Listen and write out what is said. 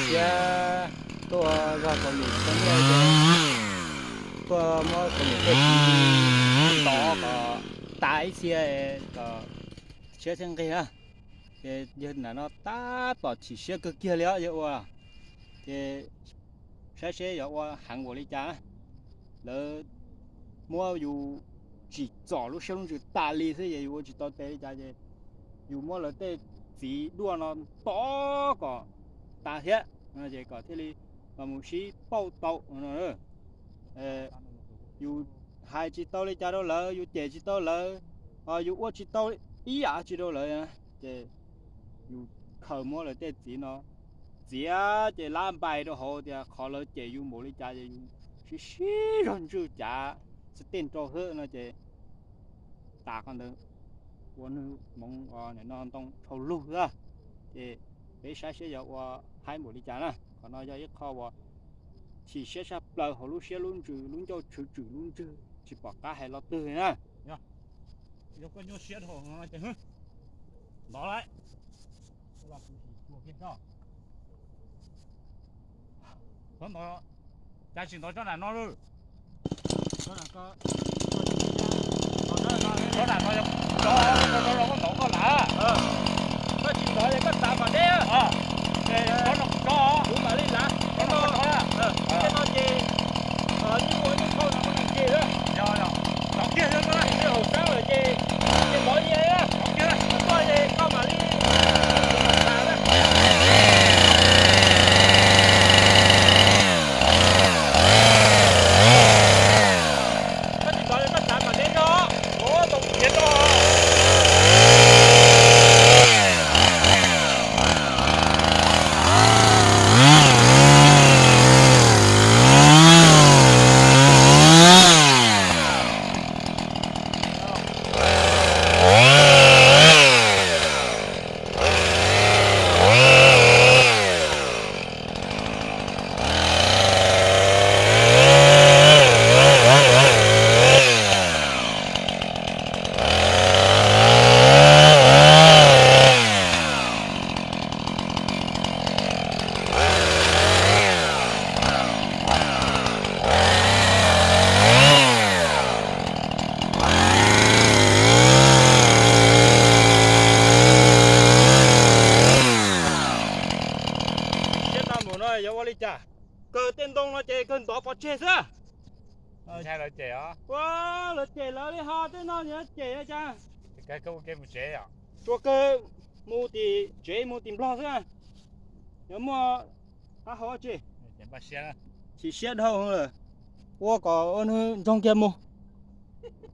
Siab tuaj zog Kaus Lim tau nyiaj ces tuaj muab Kaus Lim tej txiv tov kom tas ib txhia kom siab thiaj nqig na. Ces yawg ntawm no tab tom chim siab kawg kiag li os yawg ua. Ces saib seb yog ua heev npaum li cas. Lawv muab yus tsim txom lub siab lub ntsws tas li xwb ces yus ua tsis tau tes li cas ces yus muab lawv tej txiv duaj no tov kom tas thiab, ces kom thiaj li los mus sib pauj tau. Yus hais tsis tau li cas rau lawv, yus cem tsis tau lawv, yus ua tsis tau ib yam tsi rau lawv, ces yus khaws muab lawv tej txiv no txiav ces lab npais rau hauv tias qhov lawv cem yus npaum li cas ces yus sib sib zog ntswj cav xwb tej nrau xwb no ces tas qhov ntawd ua nws hmoov no ntoo dhau lug xwb. Ces peb saib seb yog ua haib npaum li cas na. Qhov no yog ib qho uas chim siab saj plaws hauv lub siab lub ntsws lub ncauj tshwm tswm lub ntswg tsis pom qab hais lo twg li na. Yog koj nyuaj siab dhau no ces ntov lawm. Txhob ntov, cas tsis ntov tsob nram no lawm. Tsob nram no yog, tsob no los koj ntov koj lawm. Koj tsis ntov ces koj txav kom deb. Tsob no kuv tsob, kuv mam li lav. Tsob no koj tsob. Tej no ces yeej ua yeej thauj no koj neeg ces lawm. Ntov kiag xwb, haum sab lawm ces, ces ntov li, ntov kiag, tuaj ces koj mam li, kuv mam txav na. Koj tsis ntov ces koj txav kom deb zog, ntov tau khiav zog. Siab tag npaum no yuav ua li cas? Kawg tej ntoo no ces kawg ntov pov tseg xwb. Ua lawv cem lawv li ho tej no nyias cem cas. Tsuas kawg mus tim tsev mus tim Nplog xwb. Yuav muaj qab hau tsi. Chim siab dhau lawm. Ua kom ua nws ntsoog kiag mus.